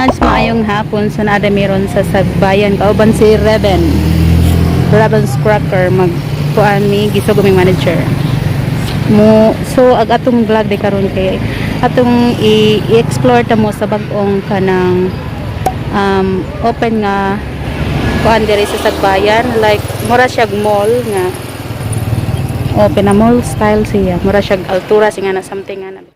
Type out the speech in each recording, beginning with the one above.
Much. Maayong hapon sa naa meron sa Sagbayan. Kauban si Reben. Reben's Cracker, mag kuan mi gisog mi manager. Mo so ag atong vlog di karon kay atong i-explore ta mo sa bag-ong kanang open nga kuan diri sa Sagbayan, like mura siya mall nga open na mall style siya, mura siya altura siya nga na something nga na.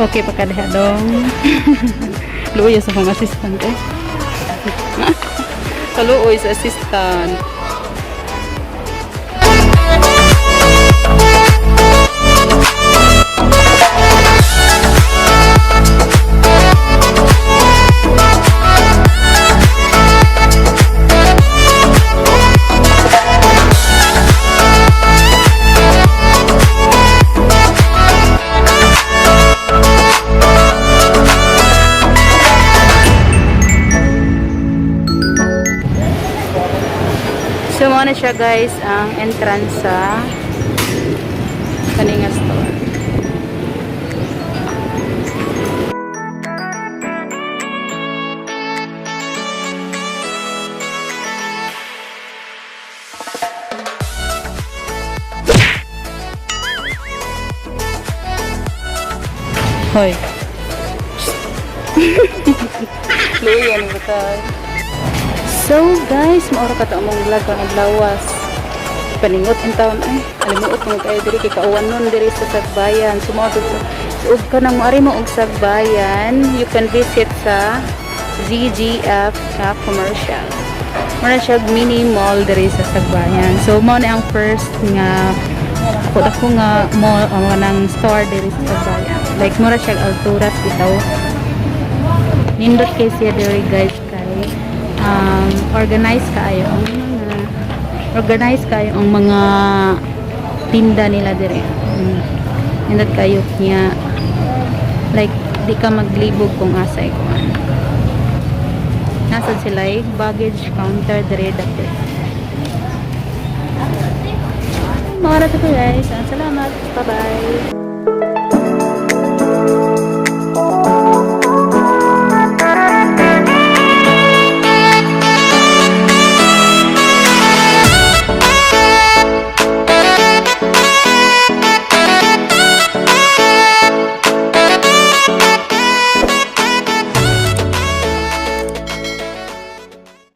Okay pa ka diha dong. Luoy sa akong assistant eh. Kaluoy sa assistant. So, mao na siya, guys, ang entrance sa kaninga store. Hoy. Luya ni ba? So guys, maura ka to among vlog kang adlawas. Paningot in town ay. Alimuot mo kayo diri kay kauwan nun diri sa Sagbayan. So mao to so, ug kanang moari mo og Sagbayan, you can visit sa ZGF na commercial. Mura siya og mini mall diri sa Sagbayan. So mao ni ang first nga ako nga mall o ng store diri sa Sagbayan. Like mura siya og Alturas bitaw. Nindot kay siya diri, guys, kay organize kayo ang mga tinda nila dire. Nindot kayo niya, like di ka maglibog kung asa ikuan. Nasa sila eh, baggage counter dire dapit. Mawala to, guys. Salamat. Bye bye.